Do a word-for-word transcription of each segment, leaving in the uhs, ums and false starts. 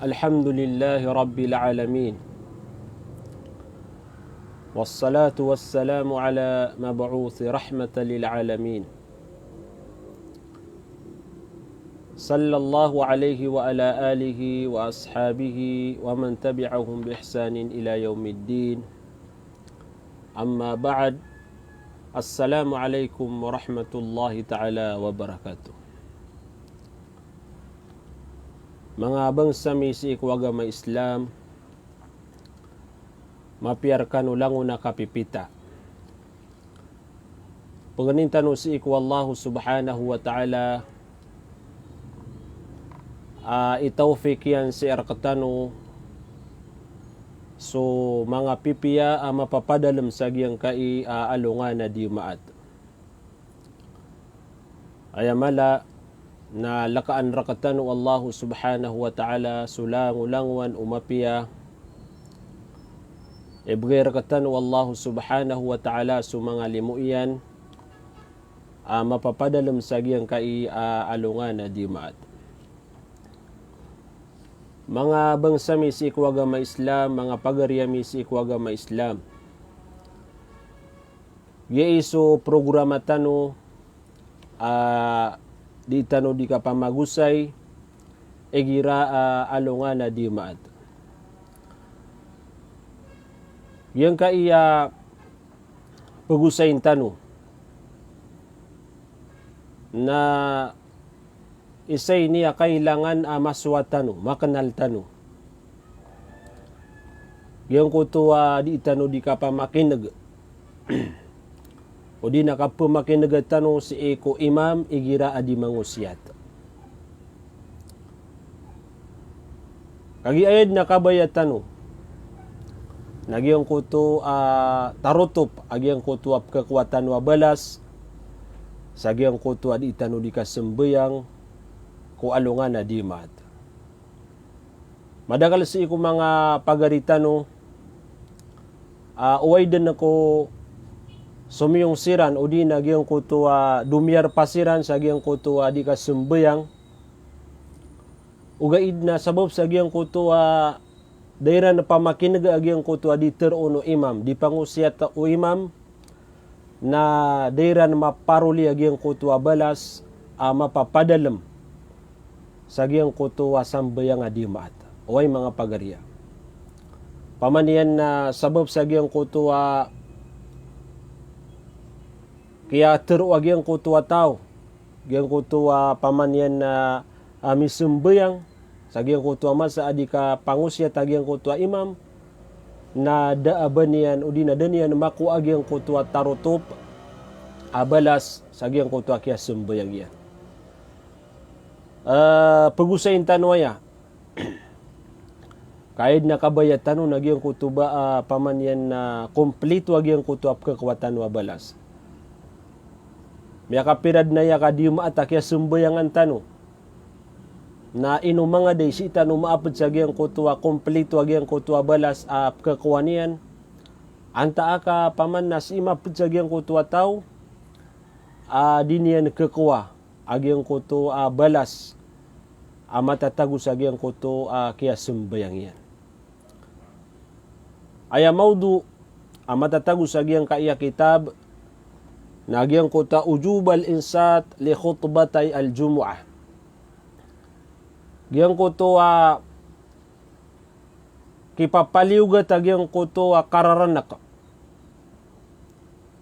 الحمد لله رب العالمين. والصلاة والسلام على مبعوث رحمة للعالمين. صلى الله عليه وعلى آله وأصحابه ومن تبعهم بإحسان إلى يوم الدين. أما بعد. السلام عليكم ورحمة الله تعالى وبركاته. Manga bangsa mi sii ko agama Islam, mapiya rkano langon a kapipita. Pangnin tano sii ko Allahu Subhanahu wa Ta'ala a itawfik iyan sii rktano so manga pipiya a mapapadalm sa giyangkai a alongan a Dimaat. Aya mala na lkaan rktano o Allahu Subhanahu wa Ta'ala so langolangon o mapiya. Ibgay rktano o Allahu Subhanahu wa Ta'ala so manga limo iyan a mapapadalm sa giyangkai a alongan a Dimaat. Manga bangsa mi sii ko agama Islam, manga pagari ami sii ko agama Islam. Giyai so programa tano a di tano di kapamagosay igira a alongan a Dimaat. Giyangkai a pagosayn tano na isa ini a kailangan a masowa tano, maknal tano. Giyangkoto a di tano di kapamakineg odi na kapamakineg tano sii ko imam igira a di mangosiyat. Kagiya aya dn a kabaya tano na giyangkoto a tarotop a giyangkoto a pkhakowa tano a balas sa giyangkoto a di tano di kasambayang ko alongan a Dimaat. Madakl sii ko manga pagari tano a oway dn ko somiyong siran odi na giyangkoto a domiyarpa siran sa giyangkoto a di kasambayang. Ogaid na sabap sa giyangkoto a da iran pamakineg a giyangkoto a di tharoon o imam, di pangosiyat o imam, na da iran maparoli a giyangkoto a balas a mapapadalm sa giyangkoto a sambayang a Dimaat. Oway manga pagari ami. Pamaniyan na sabap sa giyangkoto a kiyatharo a giyangkoto a taw, giyangkoto a pamaniyan na a misambayang sa giyangkoto a masa a di kapangosiyat a giyangkoto a imam, na da a ba niyan odi na da niyan makowa a giyangkoto a tarotop a balas sa giyangkoto a kiyasambayang iyan. Eh, pagosayn tano aya. Kagiya dn a kabaya tano na giyangkoto ba a pamaniyan na komplito a giyangkoto a pkhakowa tano a balas. Miyakapira dn aya ka Dimaat a kiyasambayangan tano. Na ino manga da i sii tano maapd sa giyangkoto a komplito a giyangkoto a balas a pkhakowa niyan. Antaa ka paman na sii maapd sa giyangkoto a taw a di niyan khakowa a giyangkoto a balas a matatago sa giyangkoto a kiyasambayang iyan. Aya mawdu' a matatago sa giyangkai a kitab na giyangkoto a wujubul insat li khutbatay al-jumu'ah. Giyangkoto a kipapaliyogat a giyangkoto a kararanak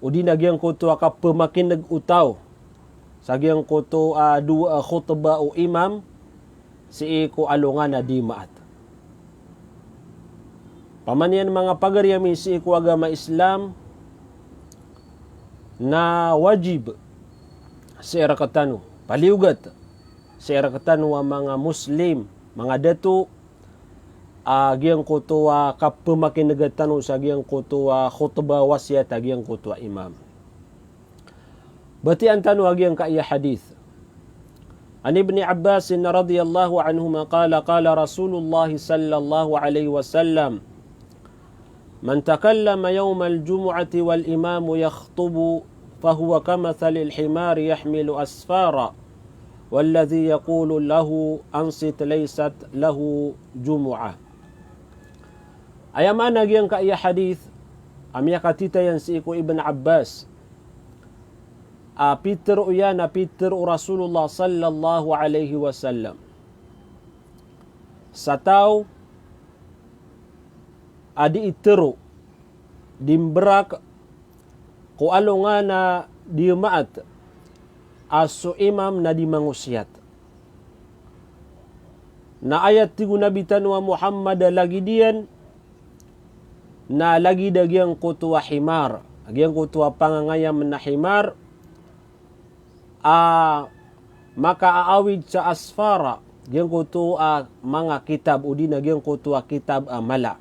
odi na giyangkoto a kapamakineg o taw sa giyangkoto a dowa a khutbah o imam sii ko alongan a Dimaat. Pamaniyan manga pagari ami sii ko agama Islam na wajib sii rktano, paliyogat sii rktano a manga Muslim, manga dato, a giyangkoto a kapamakineg tano sa giyangkoto a khutbah wasiyat a giyangkoto a imam. Batiyaan tano a giyangkai a hadith. An Ibni Abbas radhiyallahu anhuma qala, qala Rasulullah sallallahu alaihi wasallam, من تكلم يوم الجمعة والإمام يخطب فهو كمثل الحمار يحمل أسفارا والذي يقول له أنصت ليست له جمعة. Aya maana giyangkaya hadith a miyakatitayan sii ko Ibn Abbas a pitero iyan a pitero o Rasulullah sallallahu alaihi wasallam sa taw a dii tero, dii mberak ko alongan a dii maat a so imam na dii mangosiyat. Na aya tig o Nabi tano a Muhammad a lagid iyan na lagid a giyangkoto a himar, a giyangkoto a pangangayam na himar, a makaawid sa asfara, giyangkoto a manga kitab, odi na giyangkoto a kitab a mala.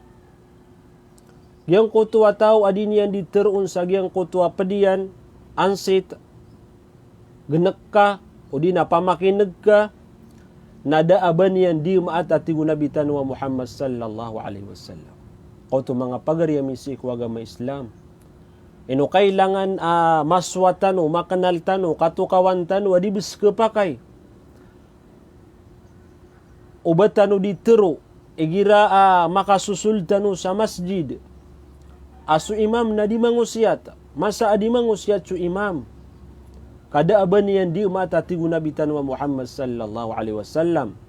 Giyangkoto a taw a di niyan dii teroon sa giyangkoto a ped iyan, ansit, genek ka, odi na pamakineg ka, na da a ba niyan dii maat a tig o Nabi tano a Muhammad sallallahu alaihi wasallam. Koto manga pagari ami sii ko agama Islam. Ino kailangan a masowa tano, makenal tano, katokawan tano a di bes kepakay o ba tano dii tero igira a makasosold tano sa masjid a so imam na dii mangosiyat, masa a dii mangosiyat so imam, ka da a ba niyan dii maat a tig o Nabi tano a Muhammad sallallahu alaihi wasallam.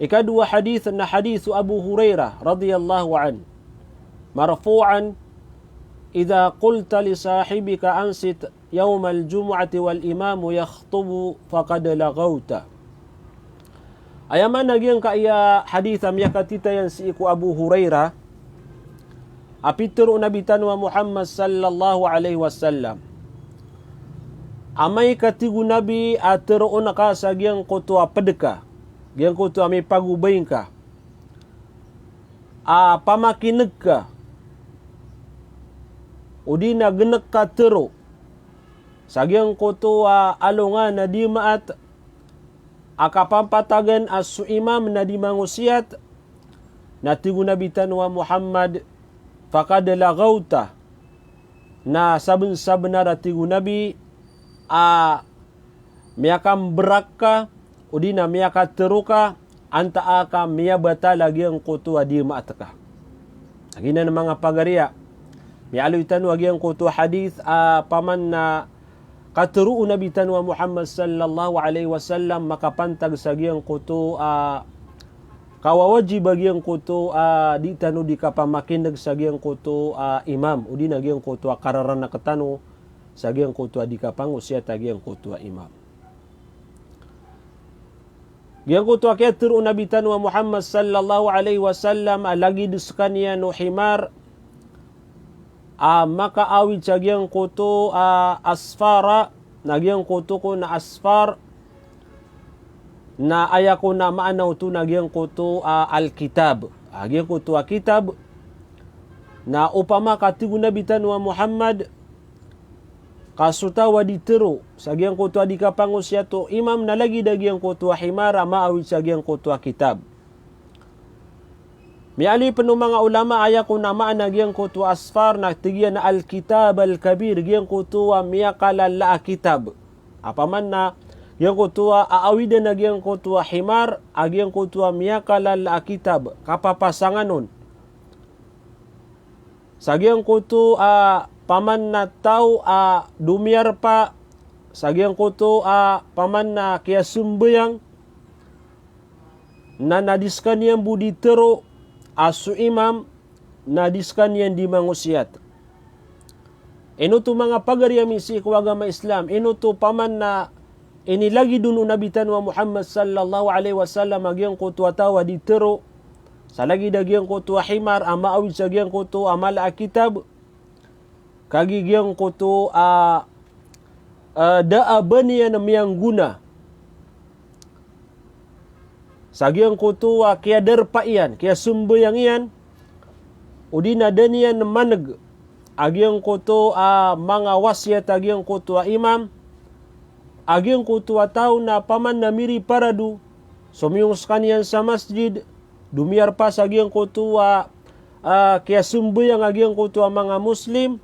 Ikadowa hadith na hadith o Abu Hurairah radhiyallahu anhu, marfu'an, "Idha qulta li sahibika ansit yawmal jumu'ati wal imamu yakhtubu faqad laghawta." Aya maana giyangkaya hadith a miyakatitayan sii ko Abu Hurairah a pitero o Nabi tano a Muhammad sallallahu alaihi wasallam, amay ka tig o Nabi a teroon ka sa giyangkoto a ped ka, giyangkoto a mipagobaing ka, a pamakineg ka, odi na genek ka tero sa giyangkoto a alongan a dii maat a kapampatagan a so imam na dii mangosiyat, na tig o Nabi tano a Muhammad, faqad laghawta, na sabensabenar a tig o Nabi a miyakamberak ka, odi na miyakatero ka, antaa ka miyabatal a giyangkoto a dii maat ka. Lagid anan manga pagari a miyaaloy tano a giyangkoto a hadith a paman na katero o Nabi tano a Muhammad sallallahu alaihi wasallam makapantag sa giyangkoto a kawawajib a giyangkoto a di tano dii kapamakineg sa giyangkoto a imam, odi na giyangkoto a kararanak tano sa giyangkoto a dii kapangosiyat a giyangkoto a imam. Giyangkoto a kiyatero o Nabi tano a Muhammad sallallahu alaihi wasallam a lagid sekaniyan o himar a makaawid sa giyangkoto a asfara, na giyangkoto kon a asfar na aya kon a maana oto na giyangkoto a alkitab, a giyangkoto a kitab. Na opama ka tig o Nabi tano a Muhammad ka so taw a dii tero sa giyangkoto a dii kapangosiyat o imam na lagid a giyangkoto a himar a maawid sa giyangkoto a kitab. Miyaaloy pen o manga ulama a aya kon a maana giyangkoto a asfar na tig iyan a alkitab alkabir, giyangkoto a miyakalala a kitab. A paman na giyangkoto a aawidan a giyangkoto a himar a giyangkoto a miyakalala a kitab, kapapasangan on sa giyangkoto a paman na taw a domiyarpa sa giyangkoto a paman na kiyasembayang, na na di sekaniyan bo dii tero a so imam na di sekaniyan dii mangosiyat. Ino oto manga pagari ami sii ko agama Islam, ino oto paman na inilagid on o Nabi tano a Muhammad sallallahu alaihi wasallam a giyangkoto a taw a dii tero sa lagid a giyangkoto a himar a maawid sa giyangkoto a mala a kitab, kagiya giyangkoto a, a da a ba niyan miyanggona sa giyangkoto a kiyadarpa iyan, kiyasembayang iyan, odi na da niyan maneg a giyangkoto a manga wasiyat a giyangkoto a imam, a giyangkoto a taw na paman na miriparado, somiyong sekaniyan sa masjid, domiyarpa sa giyangkoto a, a kiyasembayang a giyangkoto a manga Muslim,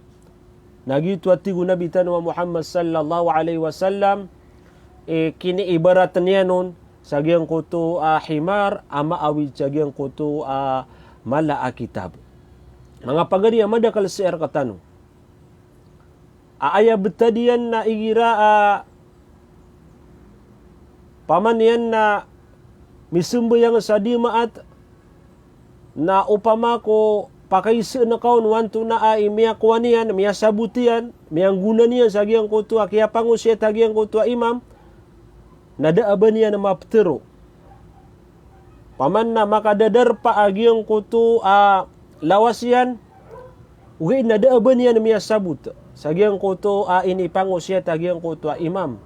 na giyoto a tig o Nabi tano a Muhammad sallallahu alaihi wasallam, eh, kiniibaratn iyan on sa giyangkoto a himar a maawid sa giyangkoto a mala a kitab. Manga pagari a madakl sii rktano a aya btad iyan na igira a paman iyan na misambayang sa Dimaat, na opama ko pakaisaan ka on o antonaa i miyakowa niyan, miyasabot iyan, miyanggona niyan sa giyangkoto a kiyapangosiyat a giyangkoto a imam, na da a ba niyan maptharo. Paman na makadadarpa a giyangkoto a lawas iyan, ogaid na da a ba niyan miyasabot sa giyangkoto a inipangosiyat a giyangkoto a imam.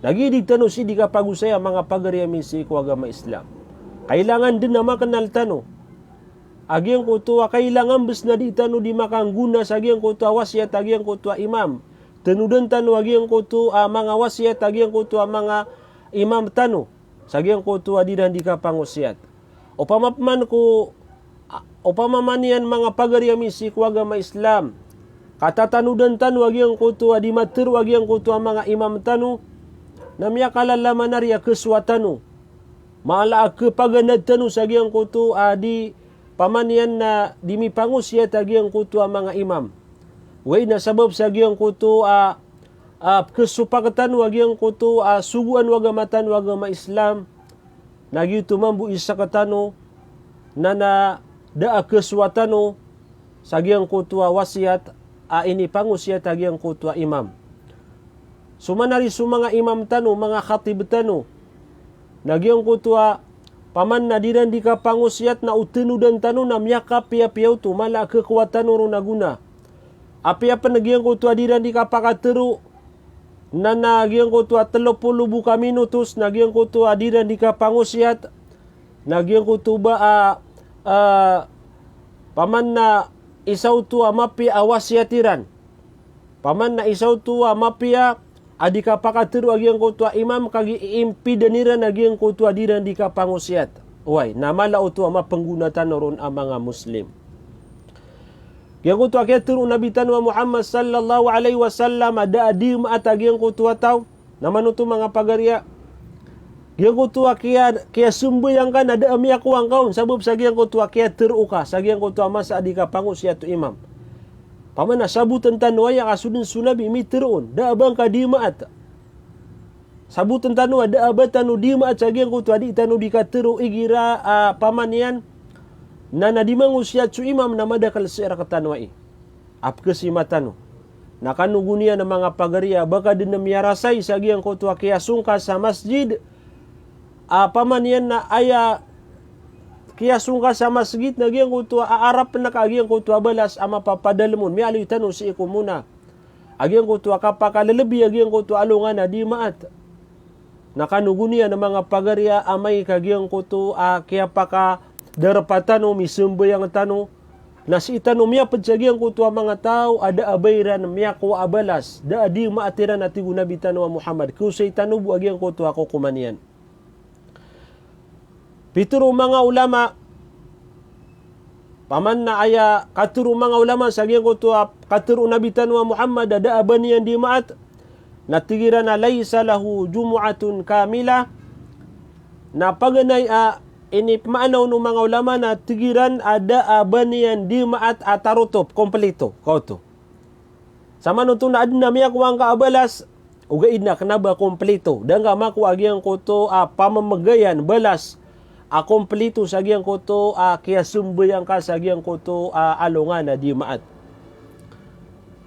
Lagid i tano sii di kapagosaya, manga pagari ami sii ko agama Islam. Kailangan dn a maknal tano a giyangkoto a kailangan bs na di tano di makanggona sa giyangkoto a wasiyat a giyangkoto a imam. Tanodan tano a giyangkoto a manga wasiyat a giyangkoto a manga imam tano sa giyangkoto a di iran di kapangosiyat. Opama pman ko, a, opama man iyan, manga pagari ami sii ko agama Islam, katatanodan tano a giyangkoto a di matharo a giyangkoto a manga imam tano, na miyakalalaman ari a khasowa tano, mala a khapaganad tano sa giyangkoto a di paman iyan na di mipangosiyat a giyangkoto a manga imam. Ogaid na sabap sa giyangkoto a, a, pkhasopak tano a giyangkoto a sogoan o agama tano a agama Islam, na giyoto mambo i sktano na, na da a khasowa tano sa giyangkoto a wasiyat a inipangosiyat a giyangkoto a imam. So man ari so manga imam tano, manga khatib tano, na giyangkoto a paman na di iran di kapangosiyat na o tanodan tano na miyakapiyapiya oto, mala a khakowa tano ron a gona. Apiya pn giyangkoto a di iran di kapakatharo, na, na giyangkoto a tlo polo bo ka minutos, na giyangkoto a di iran di kapangosiyat, na giyangkoto ba a, a, paman na isa oto a mapiya a wasiyat iran. Paman na isa oto a mapiya a di kapakatharo a giyangkoto a imam, kagiya iimpidan iran a giyangkoto a di iran di kapangosiyat. Oway, na mala oto a mapnggona tano ron a manga Muslim. Giyangkoto a kiyatharo o Nabi tano a Muhammad sallallahu alaihi wasallam a da a dimaat a giyangkoto a taw. Na mano oto, manga pagari a, giyangkoto a kiya, kiyasambayang ka na da a miyakowa ngka on sabap sa giyangkoto a kiyatharo ka sa giyangkoto a masa a di kapangosiyat o imam. Paman na sabotn tano aya ka so dn so Nabi mitharo on, da a ba ngka dimaat. Sabotn tano a da a ba tano dimaat sa giyangkoto a di tano di katharo igira a paman iyan na, na di mangosiyat so imam na madakl sii rktano ai a pkhasima tano. Na kano goniyan a manga pagari a ba ka dn miyarasay sa giyangkoto a kiyasongka sa masjid a paman iyan na aya kiyasongka sa masjid na giyangkoto a aarapn ka a giyangkoto a balas a mapapadalm on. Miyaaloy tano sii ko mona a giyangkoto a kapakalelebi a giyangkoto a alongan a dimaat. Na kano goniyan a manga pagari a amay ka giyangkoto a kiyapakadarpa tano, misambayang tano, na sii tano miyapd sa giyangkoto a manga taw a da a ba iran miyakowa a balas, da a dimaat iran a tig o Nabi tano a Muhammad. Khaosay tano bo a giyangkoto a kokoman iyan. Pitharo o manga ulama, paman na aya katharo o manga ulama sa giyangkoto a katharo o Nabi tano a Muhammad a da a ba niyan dimaat, na tig iran a laysa lahu jumu'atun kamilah. Na paganay a inipmaana on o manga ulama na tig iran a da a ba niyan dimaat a tarotop, komplito, kaoto. Samanoto na adn a miyakowa ngka a balas, ogaid na kna ba komplito. Da ngka makowa a giyangkoto a pamamagayan, balas a komplito sa giyangkoto a kiyasambayang ka sa giyangkoto a alongan a dimaat.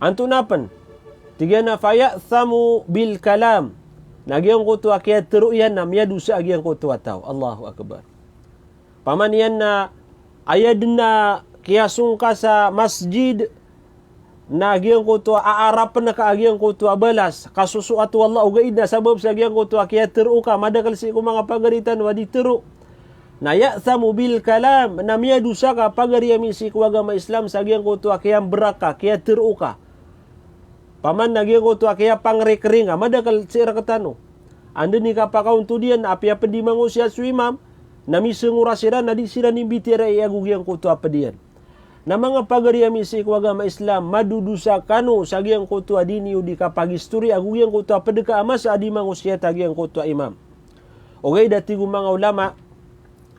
Antonaa pn? Tig iyan a faya'thamu bil kalam. Na giyangkoto a kiyatharo iyan na miyadosa a giyangkoto a taw. Allahu Akbar. Paman iyan na aya dn a kiyasongka sa masjid na giyangkoto a aarapn ka a giyangkoto a balas, kasosoat o Allah, ogaid na sabap sa giyangkoto a kiyatharo ka, madakl sii ko manga pagari tano a di tharo. Na ya'thamu bil kalam, na miyadosa ka, pagari ami sii ko agama Islam, sa giyangkoto a kiyambraka, kiyatharo ka. Paman na giyangkoto a kiyapangrikringa, madakl sii rktano. Anda i kapakaontod iyan, apiya pn di mangosiyat so imam, na misngora siran, na di siran imbitiyarai ago giyangkoto a pd iyan. Na manga pagari ami sii ko agama Islam, madodosa kano sa giyangkoto a di niyo di kapagistori ago giyangkoto a pd ka a masa a di mangosiyat a giyangkoto a imam. Ogaid a tig o manga ulama,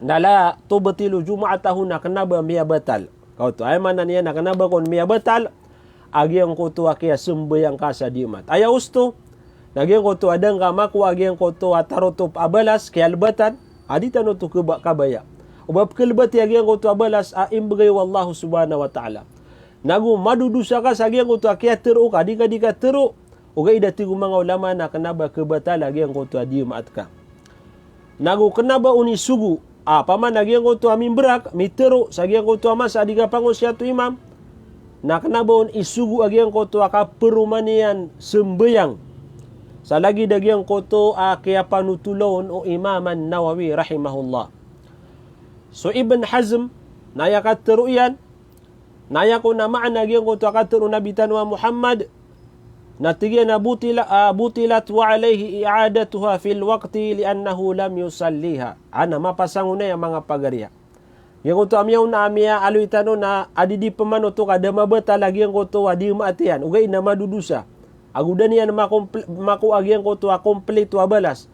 na la tubtilu jumu'atahu, na kna ba miyabatal. Kaoto, aya maana niyan na kna ba kon miyabatal a giyangkoto a kiyasambayang ka sa Jumaat. Aya osto, na giyangkoto a da ngka makowa a giyangkoto a tarotop a balas, kiyalbatan, a di tano oto kaba-, kabaya. O ba pkalbati a giyangkoto a balas a imbgay o Allah subhanahu wa ta'ala. Nago madodosa ka sa giyangkoto a kiyatero ka, di ka di katero, ogaid a tig o manga ulama na kna ba kabatal a giyangkoto a Jumaat ka. Nago kna ba on isogo, a, paman a giyangkoto a mimbrak, mitero, sa giyangkoto a masa a di kapangosiyat o imam, na kna ba on isogo a giyangkoto a kaperomaniyan sambayang. Sa lagid a giyangkoto a kiyapanotol on o Imam An-Nawawi rahimahullah. So Ibn Hazm, na aya katero iyan, na aya kon a maana a giyangkoto a katero o Nabi tano a Muhammad, na tig iyan a butila-, a, butilat wa alayhi i'adatuha fil waqti li'annahu lam yusalliha. A, na mapasang on aya manga pagariya. Giyangkoto a miyaona a miyaaloy tano na a di di pman oto ka da mabatal a giyangkoto a Jumaat iyan, ogaid na madodosa. Ago da niyan makompl-, makowa a giyangkoto a komplito a balas.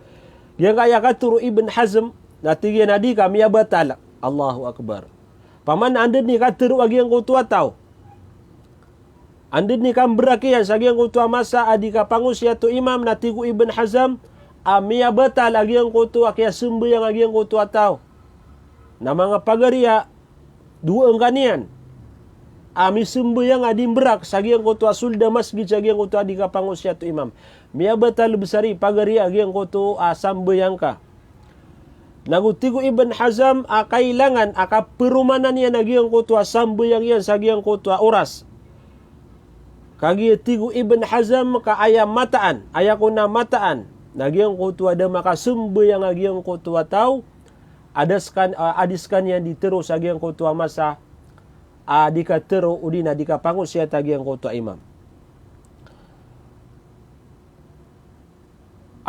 Giyangkaya katero o Ibn Hazm, na tig iyan a di ka miyabatal. Allahu Akbar. Paman anda dn i katero a giyangkoto a taw. Anda dn i kambrak iyan sa giyangkoto a masa a di kapangosiyat o imam, na tig o Ibn Hazm a miyabatal a giyangkoto a kiyasambayang a giyangkoto a taw. Na manga pagariya, dowa ngka niyan a misambayang a di mbrak sa giyangkoto a sold a masgit sa giyangkoto a di kapangosiyat o imam. Miyabatal bsar i pagariya a giyangkoto a sambayang ka. Nago tig o Ibn Hazm a kailangan a kaperomanan iyan a giyangkoto a sambayang iyan sa giyangkoto a oras. Kagiya tig o Ibn Hazm ka aya mataan, aya kon a mataan, na giyangkoto a da makasambayang a giyangkoto a taw, a da skan-, a, a di skaniyan di tero sa giyangkoto a masa a di katero odi na di kapangosiyat a giyangkoto a imam.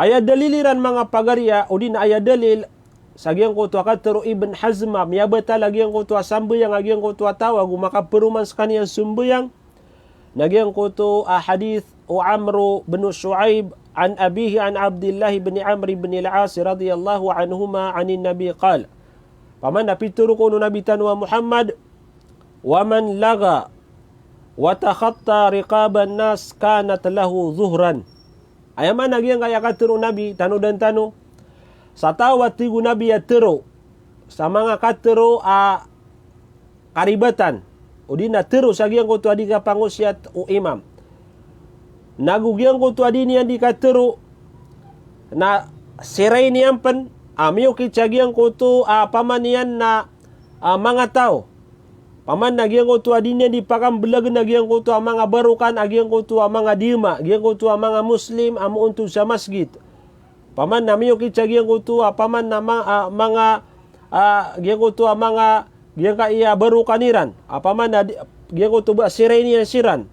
Aya dalil iran manga pagariya, odi na aya dalil sa giyangkoto a katero o Ibn Hazm a miyabatal a giyangkoto a sambayang a giyangkoto a taw ago makaperoman skaniyan sambayang, na giyangkoto a hadith o Amr bin Shu'aib an abihi an Abdillah bin Amr bin Al-As radiyallahu anhuma anin Nabi qal. Paman a pitero kon o Nabi tano a Muhammad, "Wa man lagha wa takhatta riqaban nas kanat lahu dhuhran." Aya maana giyangkaya katero o Nabi, tanodan tano, sa taw a tig o Nabi a tero sa manga katero a karibatan, odi na tero sa giyangkoto a di kapangosiyat o imam. Nago giyangkoto a di niyan di katero na siray niyan pn a miyokit sa giyangkoto a paman iyan na, a, manga taw. Paman na giyangkoto a di niyan di pakamblagn a giyangkoto a manga barokan a giyangkoto a manga dima, giyangkoto a manga Muslim a moontod sa masgit. Paman na miyokit sa giyangkoto a paman na ma-, a, manga, a, giyangkoto a manga, giyangkaya barokan iran. A paman na di-, giyangkoto ba siray niyan siran.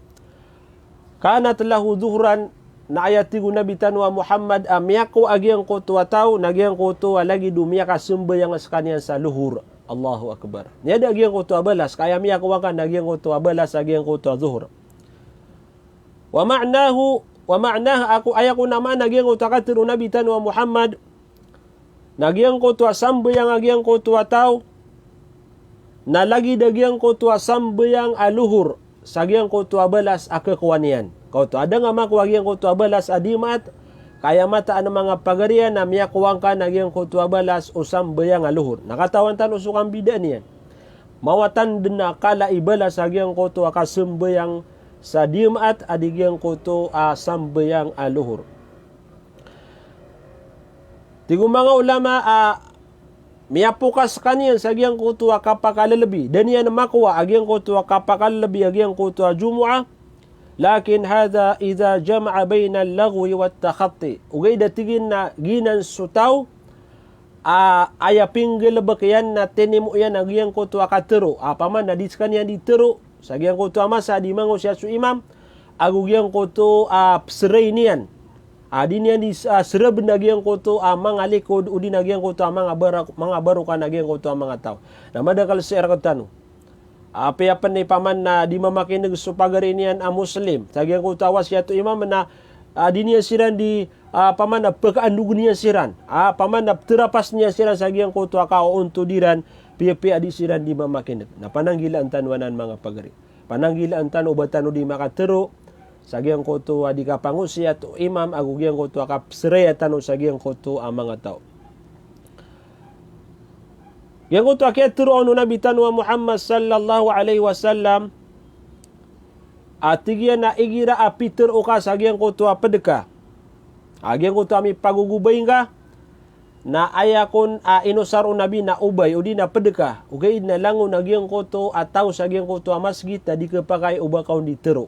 Kanat lahu dhuhran, na aya tig o Nabi tano a Muhammad a miyakowa a giyangkoto a taw, na giyangkoto a lagid o miyakasambayang skaniyan sa lohor. Allahu Akbar. Miyada a giyangkoto a balas, ka aya miyakowa angka na giyangkoto a balas a giyangkoto a dhuhr. Wa ma'nahu, wa ma'naha, ako, aya kon a maana giyangkoto a katero o Nabi tano a Muhammad, na giyangkoto a sambayang a giyangkoto a taw, na lagid a giyangkoto a sambayang a lohor sa giyangkoto a balas a kakowa niyan. Kaoto, a da nga makowa a giyangkoto a balas a Jumaat, ka aya mataan a manga pagariya na miyakowa angka na giyangkoto a balas o sambayang a lohor. Na katawan tano so kambidaan iyan. Mawatan dn a kala i balas a giyangkoto a kasambayang sa Jumaat a di giyangkoto a sambayang a lohor. Tig o manga ulama a miyapokas skaniyan sa giyangkoto a kapakalelebi. Da niyan makowa a giyangkoto a kapakalelebi a giyangkoto a Jumu'ah. Lakin hadha idha jama'a bainal laghwi wat takhatti. Ogaid a tig iyan na giyanan so taw a, aya pinggalebek iyan na tinimo iyan a giyangkoto a katero. A paman na di skaniyan di tero sa giyangkoto a masa a di mangosiyat so imam, ago giyangkoto a psiray niyan a di niyan di, a, srebn a giyangkoto a manga likod, odi na giyangkoto a manga barak-, manga barokan a giyangkoto a manga taw. Na madakl sii rktano. Apiya pn i paman na di mamakin'g so pagari niyan a Muslim sa giyangkoto a wasiyat o imam na, ah, di niyan siran di, ah, paman na pkaandogn iyan siran. Ah, paman na pterapas niyan siran sa giyangkoto a kaontod iran, piyapiya di siran di mamakin'g. Na pananggilaan tano anan manga pagari. Pananggilaan tano ba tano di makatero sa giyangkoto a di kapangosiyat o imam ago giyangkoto a kapseraya tano sa giyangkoto a manga taw. Giyangkoto a kiyatero on o Nabi tano a Muhammad sallallahu alaihi wasallam, a tig iyan a igira a pitero ka sa giyangkoto a pd ka, a giyangkoto a mipagogobay ngka, na aya kon a inosar o Nabi na obay, odi na pd ka, ogaid na langon a giyangkoto a taw sa giyangkoto a masgit na di khapakay o ba ka on di tero.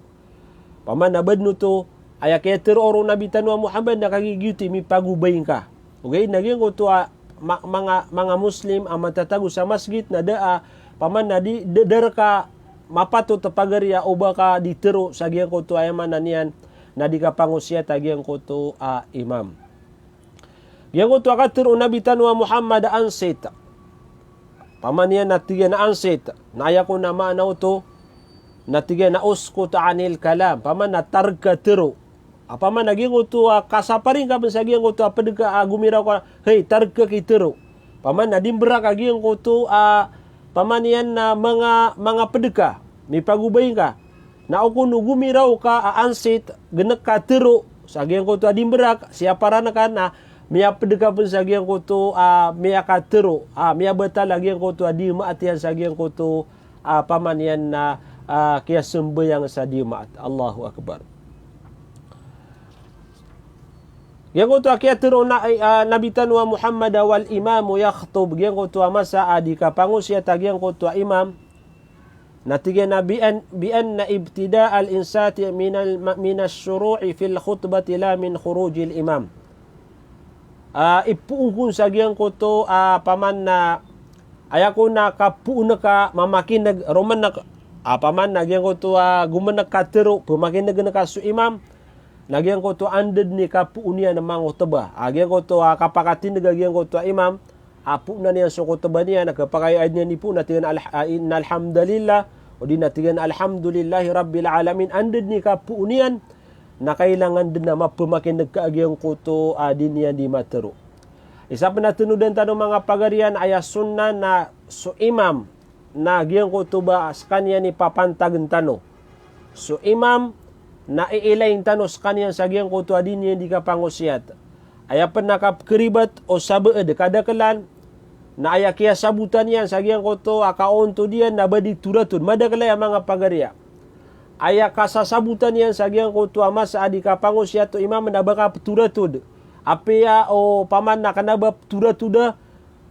Paman na badn oto, aya kiyatero ron o Nabi tano a Muhammad na kagiya giyoto i mipagobay ngka. Ogaid na giyangkoto a ma-, manga, manga Muslim a matatago sa masgit na da a, paman na di, da, da rka mapatot a pagari a o ba ka di tero sa giyangkoto a aya maana niyan na di kapangosiyat a giyangkoto a imam. Giyangkoto a katero o Nabi tano a Muhammad a ansit. Paman iyan na tig iyan a ansit. Na aya kon a maana oto, na tig iyan a uskut anil kalam. Paman na targ ka tero. A paman na giyangkoto a kasapari ngka pn sa giyangkoto a pd ka a gomiraw ka, hey, targ ka ki tero. Paman na di mbrak a giyangkoto a, paman iyan na manga, manga pd ka, mipagobay ngka. Na o kon o gomiraw ka a ansit, gnk ka tero sa giyangkoto a di mbrak, siyaparan ka na miyapd ka pn sa giyangkoto a miyakatero, a miyabatal a giyangkoto a di maat iyan sa giyangkoto a paman iyan na, a, kiyasambayang sa di maat. Allahu Akbar. Giyangkoto a kiyatero na, a, Nabi tano a Muhammad a wal imamu yakhtub, giyangkoto a masa a di kapangosiyat a giyangkoto a imam, na tig iyan a bi an-, bi anna ibtida al insati minal, ma-, minas shuru'i fil khutbati la min khurujil imam. A, ipoon kon sa giyangkoto a paman na aya kon a kapoon ka mamakin'g, romn'g, a paman na giyangkoto a gomn'g ka tero, pmakin'gn ka so imam, na giyangkoto a anda dn i kapoon iyan a mangotba. A giyangkoto a kapakatindg a giyangkoto a imam, a poonan iyan so khotba niyan, a khapakay a aya niyan di poon na tig iyan alh-, a, innal hamdalillah, odi na tig iyan alhamdulillahi rabbil alamin, anda dn i kapoon iyan, na kailangan dn a mapmakin'g ka a giyangkoto a di niyan di matero. Isa pn a tenodan tano manga pagari iyan, aya sunnah na so imam, na giyangkoto ba skaniyan i papantagn tano. So imam na iilayn tano skaniyan sa giyangkoto a di niyan di kapangosiyat. Aya pn a kapkharibat o sabaad, kadaklan, na aya kiyasabotan iyan sa giyangkoto a kaontod iyan na ba di toratod. Madakl aya manga pagari iyan. Aya kasasabotan iyan sa giyangkoto a masa a di kapangosiyat o imam na ba ka ptoratod. Apiya o paman na kna ba ptoratod a,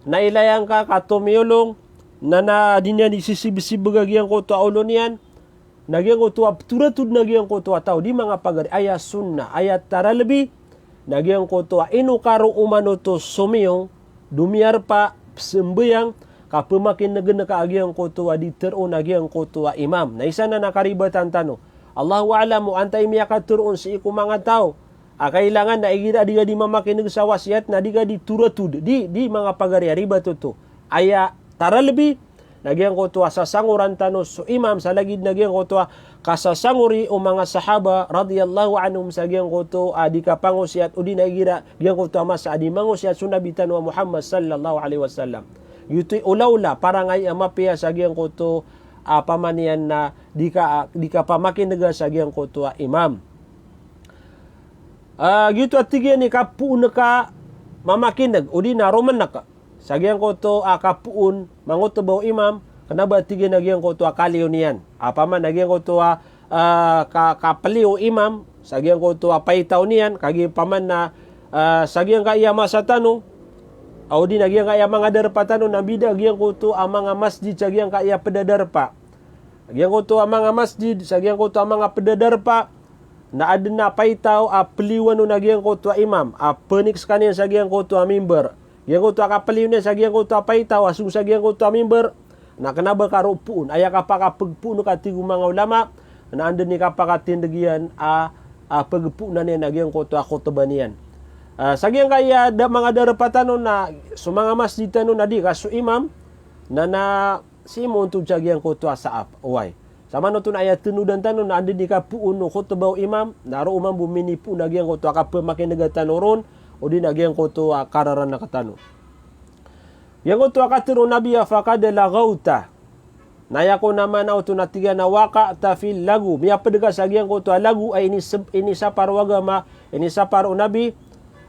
na ilay angka ka tomiyolong, na, na di niyan di sisibsibg a giyangkoto a olo niyan, na giyangkoto a ptoratod na giyangkoto a taw, di manga pagari. Aya sunnah, aya taralbi, na giyangkoto a ino ka roo man oto somiyong, domiyarpa, psambayang, ka pmakin'gn ka a giyangkoto a di teroon a giyangkoto a imam. Na isa nan a karibatan tano. Allahu a'lam o antaa i miyakatero on sii ko manga taw a kailangan na igira di ka di mamakin'g sa wasiyat na di ka di toratod, di, di manga pagari a ribat oto. Aya taralbi, na giyangkoto a sasangoran tano so imam sa lagid na giyangkoto a kasasangori o manga sahaba radiyallahu anhum sa giyangkoto a di kapangosiyat odi na igira giyangkoto a masa a di mangosiyat so Nabi tano a Muhammad sallallahu alaihi wasallam. Giyoto i olaola, parangay a mapiya sa giyangkoto a paman iyan na di ka, di kapamakin'ga sa giyangkoto a imam. Ah, giyoto a tig iyan i kapoon ka mamakin'g, odi na romn'g sa giyangkoto a kapoon mangotba o imam, kna ba tig iyan a giyangkoto a kaliyo niyan. A paman a giyangkoto a, ah, ka-, kapliyo o imam sa giyangkoto a paitaw niyan, kagiya paman na, ah, sa giyangkaya masa tano, odi na giyangkaya manga darpa tano, na mbida giyangkoto a manga masjid sa giyangkaya pd a darpa. Giyangkoto a manga masjid sa giyangkoto a manga pd a darpa, na adn a paitaw a pliyowan on a giyangkoto a imam, a pnik skaniyan sa giyangkoto a mimbar. Giyangkoto a kapliyo niyan sa giyangkoto a paitaw a song sa giyangkoto a mimbar, na kna ba ka roo poon. Aya kapakapgpoon ka, tig o manga ulama, na anda dn i kapakatindg iyan a, a pgpoonan iyan a giyangkoto a khotba niyan. Ah, sa giyangkaya da-, manga darpa tano na so manga masjid tano na di ka so imam, na, na sii mo ontod sa giyangkoto a saap. Oway. Samanoto na aya tenodan tano na anda di kapoon o khotbah o imam, na roo mambo minipoon a giyangkoto a kapemakinega tano ron, odi na giyangkoto a kararanaka tano. Giyangkoto a katero o Nabi a faqad laghawta. Na aya kon a maana oto na tig iyan a waqa'ta fil lagw. Miyaped ka sa giyangkoto a lagw a inisep-, inisapar o agama, inisapar o Nabi,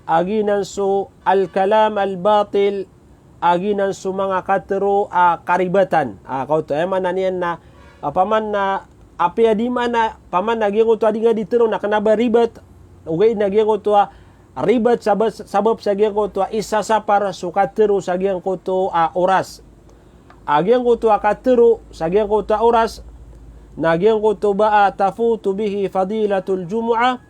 a giyanan so al-kalam al-batil, a giyanan so manga katero a karibatan. A, kaoto, aya maana niyan na, a, paman na, apiya di maana, paman na giyangkoto a di nga di tero na kena ba ribat, ogaid na giyangkoto a ribat sabab, sabab sa giyangkoto a isasapar so katero sa giyangkoto a oras. A giyangkoto a katero sa giyangkoto a oras, na giyangkoto ba a tafutu bihi fadilatul jumu'ah,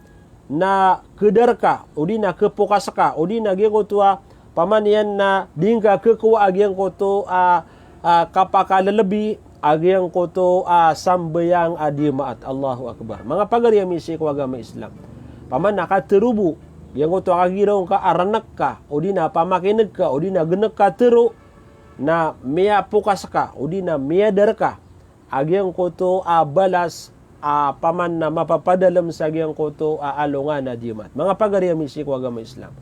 na kedar ka, odi na kepokas ka, odi na giyangkoto a paman iyan na di ngka kekowa a giyangkoto a, a, kapakalelebi a giyangkoto a sambayang a Jumaat. Allahu Akbar. Manga pagari ami sii ko agama Islam. Paman na katero bo, giyangkoto a kagiraw ngka a renek ka, odi na pamakineg ka, odi na genek ka tero, na miyapokas ka, odi na miyadar ka a giyangkoto a balas a paman na mapapadalem sa giyangkoto a alongan a Jumaat. Manga pagari ami sii ko agama Islam.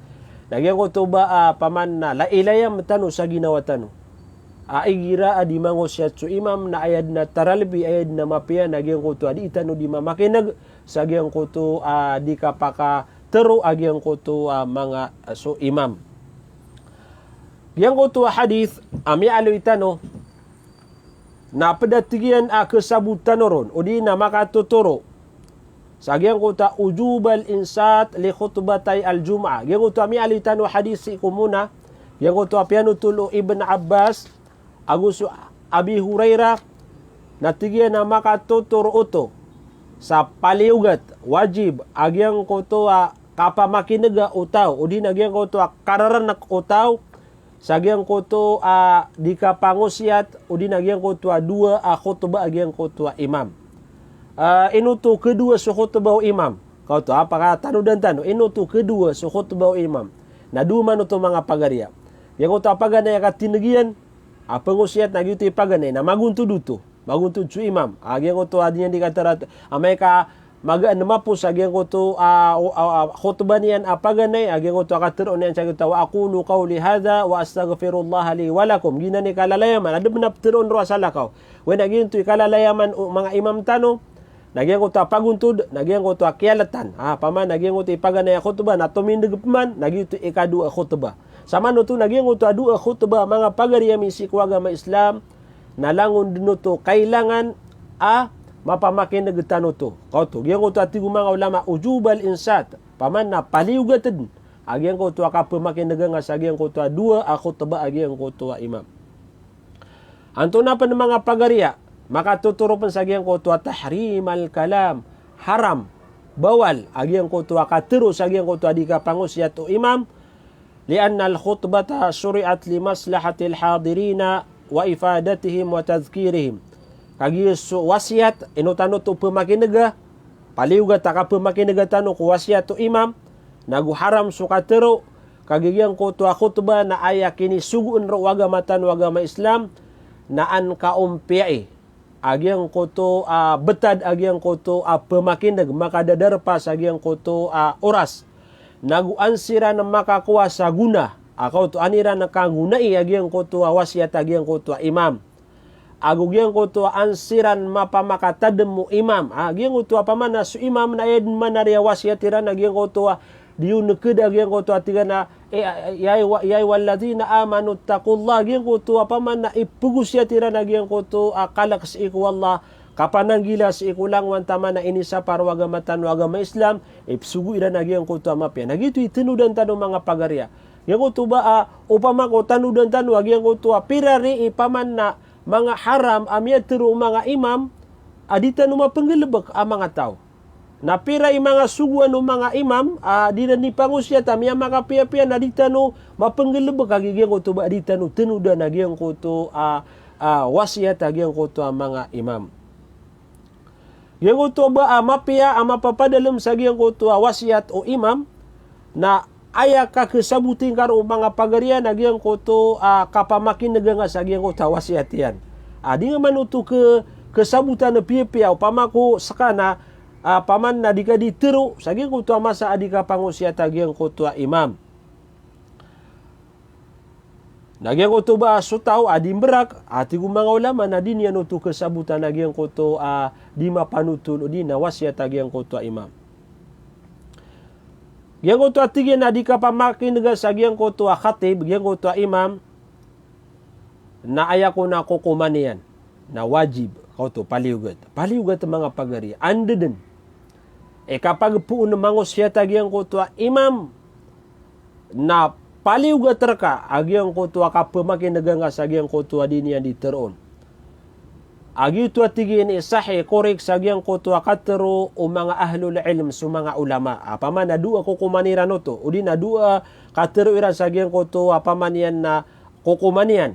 Na giyangkoto ba a paman na lailayam tano sa ginawa tano. A igira a di mangosiyat so imam na aya den a taralbi, aya den a mapiya na giyangkoto a di tano di mamakineg sa giyangkoto a di kapakatero a giyangkoto a manga so imam. Giyangkoto a hadith a miyaaloy tano na ped a tig iyan a kesabot tano ron, odi na makatotoro sa giyangkoto a wujubal insat li khutbatay al-jumu'ah. Giyangkoto a miyaaloy tano a hadith sii ko mona, giyangkoto a piyanotol o Ibn Abbas, ago so Abi Hurairah, na tig iyan a makatotoro oto sa paliyogat, wajib, a giyangkoto a kapamakinega o taw, odi na giyangkoto a kararanek o taw, sa giyangkoto a di kapangosiyat, odi na giyangkoto a dowa a khotbah a giyangkoto a imam. A, ino oto kedowa so khotbah o imam? Kaoto a pakatanodan tano, ino oto kedowa so khotbah o imam? Na dowa man oto manga pagari a. Giyangkoto a paganay a katineg iyan a pengosiyat na giyoto i paganay, na magontod oto. Magontod so imam. A giyangkoto a di niyan di katero a amay ka magaan mapos a giyangkoto a, a, a, khotbah niyan a paganay, a giyangkoto a katero niyan sa giyoto a wa aqulu qawli hadha wa astaghfirullaha li wa lakum. Giyanan i kalalayaman, a di ben a peteroon roo a salakaw. Oway na giyoto i kalalayaman o manga imam tano, na giyangkoto a pagontod, na giyangkoto a kiyaletan. A, paman na giyangkoto i paganay a khotbah, na tomindeg peman, na giyoto i kadowa a khotbah. Samanoto na giyangkoto a dowa a khotbah, manga pagari ami sii ko agama Islam, na langon den oto kailangan a mapamakineg tano oto. Kaoto, giyangkoto a tig o manga ulama, wujubal insat, paman na paliyogat den a giyangkoto a kapemakinega nga sa giyangkoto a dowa a khotbah a giyangkoto a imam. Antonaa pen manga pagari a, makatotoro pen sa giyangkoto a tahrimal kalam, haram, bawal, a giyangkoto a katero sa giyangkoto a di kapangosiyat o imam, li'annal khutbata shuri'at li maslahatil hadirina wa ifadatihim wa tadhkirihim. Kagiya so wasiyat, ino tano oto pemakinega, paliyogat a kapemakinega tano ko wasiyat o imam, na go haram so katero, kagiya giyangkoto a khotbah na aya kinisogoon roo o agama tano a agama Islam, na an kaompiyai a giyangkoto a betad a giyangkoto a pemakineg, makadadarpa sa giyangkoto a oras. Na go an siran makakowa sa gona, a kaoto an iran kagonai a giyangkoto a wasiyat a giyangkoto a imam. Ago giyangkoto a an siran mapamakatadem o imam. A giyangkoto a paman a so imam na aya den man a riya wasiyat iran a giyangkoto a di o neked a giyangkoto a tig iyan a, e, ya ayyuha-, ya ayyuhalladhina amanu ittaqullah, giyangkoto a paman a ipegosiyat iran a giyangkoto a kalek sii ko Allah, kapananggila sii ko langowan taman a inisapar o agama tano a agama Islam, ipesogo iran a giyangkoto a mapiya. Na giyoto i tenodan tano manga pagari a. Giyangkoto ba a, opama ko tanodan tano a giyangkoto a pira ri i paman na manga haram a miyatero o manga imam a di tano mapenggalebek a manga taw. Na pira i manga sogoan o manga imam a di iran di pangosiyat a miyamakapiyapiya na di tano mapenggalebek a giyangkoto ba a di tano tenodan a giyangkoto a, a, wasiyat a giyangkoto a manga imam. Giyangkoto ba a mapiya a mapapadalem sa giyangkoto a wasiyat o imam, na aya kakesaboti ngka roo manga pagari a na giyangkoto a kapamakinega nga sa giyangkoto a wasiyat iyan. A di nga man oto ke, kesabotan a piyapiya, opama ko seka na, a, paman na di ka di tero sa giyangkoto a masa a di kapangosiyat a giyangkoto a imam. Na giyangkoto ba so taw a di mberak, a tig o manga ulama na di niyan oto kesabotan a giyangkoto a di mapanotol odi na wasiyat a giyangkoto a imam. Giyangkoto a tig iyan a di kapamakinega sa giyangkoto a khatib, giyangkoto a imam, na aya ko na kokoman iyan, na wajib, kaoto, paliyogat. Paliyogat manga pagari, anda den. E kapag poon mangosiyat a giyangkoto a imam, na paliyogat reka a giyangkoto a kapamakinega nga sa giyangkoto a di niyan di teroon. A giyoto a tig iyan i sahih, korek sa giyangkoto a katero o manga ahlul ilm, so manga ulama. A paman na dowa kokoman iran oto, odi na dowa katero iran sa giyangkoto a paman iyan na kokoman iyan.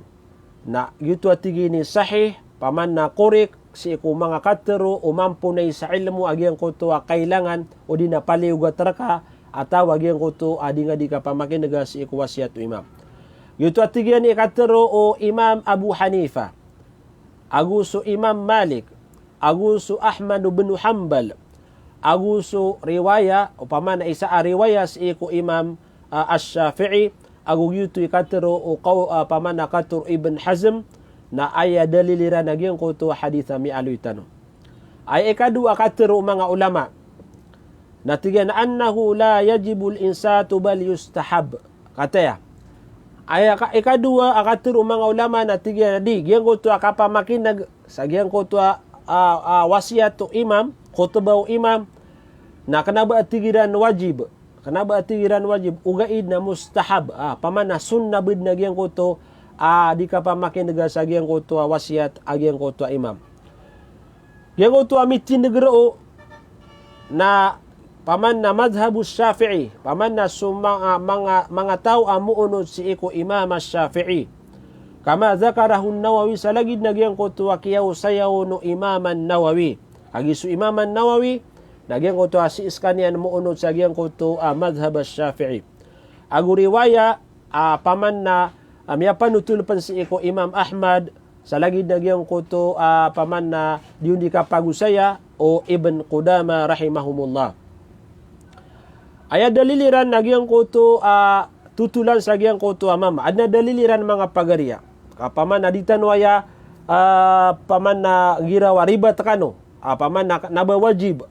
Na giyoto a tig iyan i sahih, paman na korek sii ko manga katero o mamponay sa ilmo a giyangkoto a kailangan, odi na paliyogat reka a taw a giyangkoto a di nga di kapamakinega sii ko wasiyat o imam. Giyoto a tig iyan i katero o Imam Abu Hanifa, ago so Imam Malik, ago so Ahmad bin Hanbal, ago so riwaya, opama na isa a riwaya sii ko Imam, a, Ash-Shafi'i, ago giyoto i katero o kaw-, a, opama na katero o Ibn Hazm, na aya dalil iran a giyangkoto a hadith a miyaaloy tano. Aya ikadowa a katero o manga ulama, na tig iyan annahu la yajibul insatu bal yustahab. Kataya. Aya ka-, ikadowa a katero o manga ulama na tig iyan a di, giyangkoto a kapamakineg sa giyangkoto a, a, a, wasiyat o imam, khutbah o imam, na kena ba a tig iran wajib. Kena ba a tig iran wajib, ogaid na mustahab. A, paman na sunnah bed na giyangkoto a di kapamakinega sa giyangkoto a wasiyat a giyangkoto a imam. Giyangkoto a mitindeg roo na paman na madhhab o Shafi'i, paman na so manga, manga, manga taw a moonot sii ko Imam Ash-Shafi'i. Kama dhakarahu An-Nawawi, sa lagid na giyangkoto a kiyaosaya on o Imam An-Nawawi. Kagiya so Imam An-Nawawi na giyangkoto a sii sekaniyan moonot sa giyangkoto a madhhab Ash-Shafi'i. Ago riwaya a paman na, a, miyapanotol pen sii ko Imam Ahmad, sa lagid na giyangkoto a paman na di on di kapagosaya o Ibn Qudama rahimahumullah. Aya dalil iran na giyangkoto a totolan sa giyangkoto a mama. Aden a dalil iran manga pagari a, a, paman na di tano aya, a, paman na giraw a ribat kano. A, paman na, na ba wajib.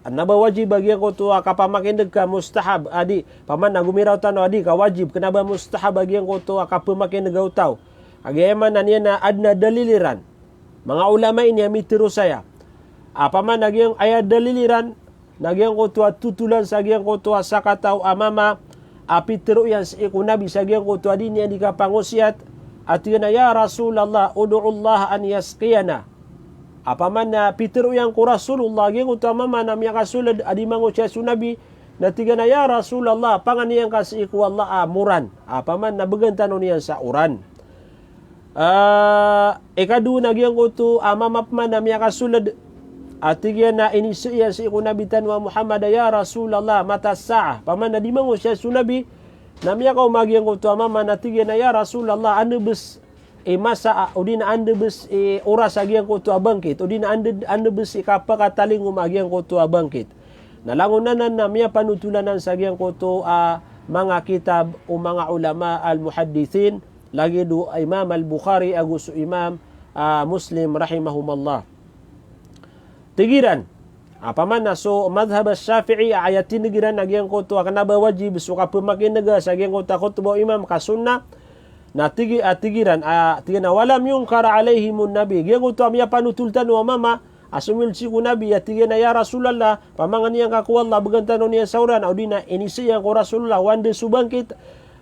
Na ba wajib a giyangkoto a kapamakineg ka mustahab a di. Paman na gomiraw tano a di ka wajib, kena ba mustahab a giyangkoto a kapamakineg o taw. Kagiya aya maana niyan na aden a dalil iran. Manga ulama ini a mitero saya. A, paman na giyang-, aya dalil iran na giyangkoto a totolan sa giyangkoto a sakataw a mama a pitero iyan sii ko Nabi sa giyangkoto a di niyan di kapangosiyat, a tig iyan a, "Ya Rasulallah, ud'ullaha an yasqiyana." A, paman na pitero iyan ko Rasulullah, giyangkoto a mama na miyakasoled a di mangosiyat so Nabi, na tig iyan a, "Ya Rasulallah, pangnin iyan ka sii ko Allah a moran." A, paman na began tano niyan sa oran. A, ikadowa na giyangkoto a mama peman na miyakasoled a tig iyan a iniza iyan sii ko Nabi tano a Muhammad a, "Ya Rasulallah, mata as-sa'ah?" Paman na di mangosiyat so Nabi, na miyakaoma giyangkoto a mama na tig iyan a, "Ya Rasulallah, anda bes i masa a, odi na anda bes i oras a giyangkoto a bangkit, odi na anda, anda bes i kapakatalingoma a giyangkoto a bangkit?" Na langon anan na miyapanotol anan sa giyangkoto a manga kitab o manga ulama al-muhaddithin, lagid o Imam Al-Bukhari ago so Imam, a, Muslim rahimahumallah. Tig iran, a, paman na so madhhab Ash-Shafi'i a aya tineg iran a giyangkoto a kena ba wajib so kapamakinega sa giyangkoto a khutbah o imam ka sunnah, na tig i-, a, tig iran, a, tig iran a, "Walam yunkar alayhimun Nabi." Giyangkoto a miyapanotol tano a mama a somiyold sii ko Nabi a tig iyan a, "Ya Rasulallah, pamangnin iyan ka ko Allah, began tano niyan sa oran," odi na iniza iyan ko Rasulullah, o anda so bangkit?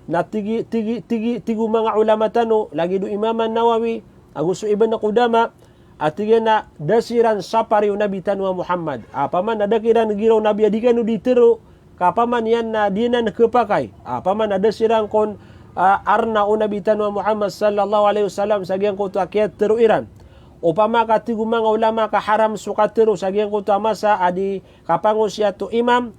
Na tig i-, tig i-, tig i-, tig o manga ulama tano, lagid o Imam An-Nawawi ago so Ibn Qudama, a tig iyan a da siran sapari o Nabi tano a Muhammad. A, paman na da kiran giraw o Nabi a di kano di tero, ka paman iyan na di anan kepakay. A, paman na da siran kon, a, arna o Nabi tano a Muhammad sallallahu alaihi wasallam sa giyangkoto a kiyatero iran. Opama ka tig o manga ulama ka haram so katero sa giyangkoto a masa a di kapangosiyat o imam,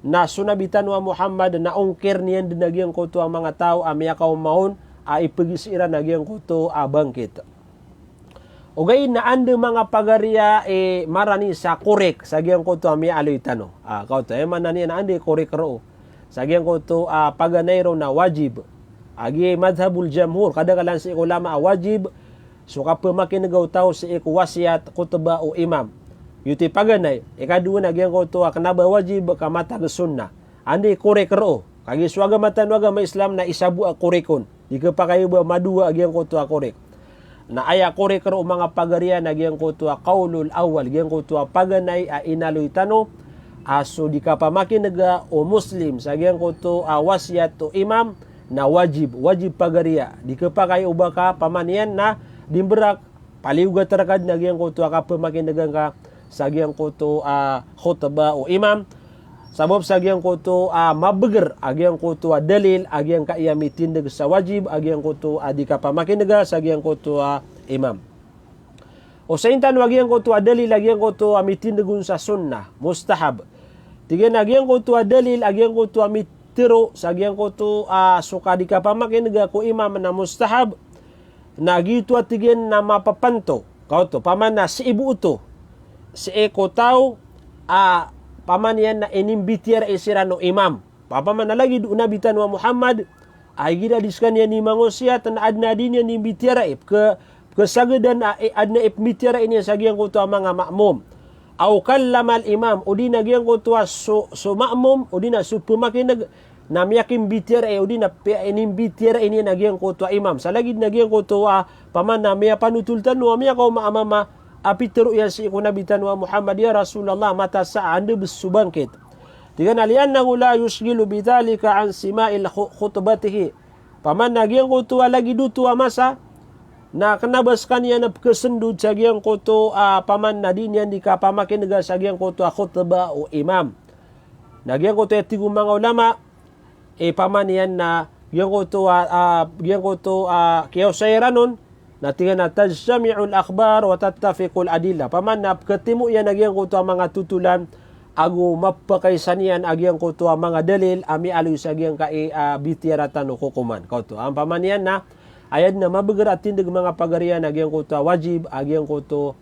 na so Nabi tano a Muhammad na ongkir niyan den a giyangkoto a manga taw a miyakaoma on a ipegis iran a giyangkoto a bangkit. Ogaid na anda manga pagariya i marani sa korek sa giyangkoto a miyaaloy tano. Ah, kaoto, aya maana niyan na anda i korek roo. Sa giyangkoto a paganay roo na wajib. A giya madhabul jamhur, kadaklan sii ko ulama a wajib so kapamakinega o taw sii ko wasiyat, khutbah o imam. Giyoto i paganay. Ikadowa na giyangkoto a kena ba wajib ka matag sunnah. Anda i korek roo. Kagiya so agama tano a agama Islam na isa bo a korek on. Di kapakay o ba madowa a giyangkoto a korek. Na aya korek roo manga pagariya na giyangkoto a qawlul awwal, giyangkoto a paganay a inaloy tano, a so di kapamakinega o Muslim sa giyangkoto a wasiyat o imam na wajib, wajib pagariya. Di kapakay o ba ka paman iyan na di mberak, paliyogat reka den a giyangkoto a kapamakinega ngka sa giyangkoto a khutbah o imam. Sabap sa giyangkoto a mabeger a giyangkoto a dalil a giyangkaya mitindeg sa wajib a giyangkoto a di kapamakinega sa giyangkoto a imam. Osayin tano a giyangkoto a dalil a giyangkoto a mitindeg on sa sunnah, mustahab. Tig iyan a giyangkoto a dalil a giyangkoto a mitero sa giyangkoto a so ka di kapamakinega ko imam na mustahab. Na giyoto a tig iyan na mapapanto. Kaoto, paman na sii bo oto. Sii ko taw a paman iyan na inimbitiyarai siran o imam. Paman na lagid o Nabi tano a Muhammad, a igira di sekaniyan i mangosiyat na aden a di niyan imbitiyarai, peke-, pekesagedan a, i, aden a ipembitiyarai niyan sa giyangkoto a manga ma'mum. Aw kallamal imam, odi na giyangkoto a so, so ma'mum, odi na so pemakineg, na miyakimbitiyarai, odi na piya inimbitiyarai niyan a giyangkoto a imam. Sa lagid na giyangkoto a paman na miyapanotol tano a miyakaoma a mama a pitero iyan sii ko Nabi tano a Muhammad, "Ya Rasulullah, mata sa'a, anda bes so bangkit?" Tig iyan a, "Li'annahu la yushghilu bidhalika an sima'il khu-, khutbatihi." Paman na giyangkoto a lagid oto a masa, na kena ba sekaniyan a pekesendod sa giyangkoto a paman na di niyan di kapamakinega sa giyangkoto a khutbah o imam. Na giyangkoto a tig o manga ulama, i paman iyan na giyangkoto a, a, giyangkoto a kiyaosay iran on, na tig iyan a tajtami'ul akhbar wa tattafiqul adillah. Paman na peketimo iyan a giyangkoto a manga totolan, ago mapakaisa niyan a giyangkoto a manga dalil a miyaaloy sa giyangkai a bitiyara tano kokoman. Kaoto, a paman iyan na, aya den a mabeger a tindeg manga pagariya na giyangkoto a wajib, a giyangkoto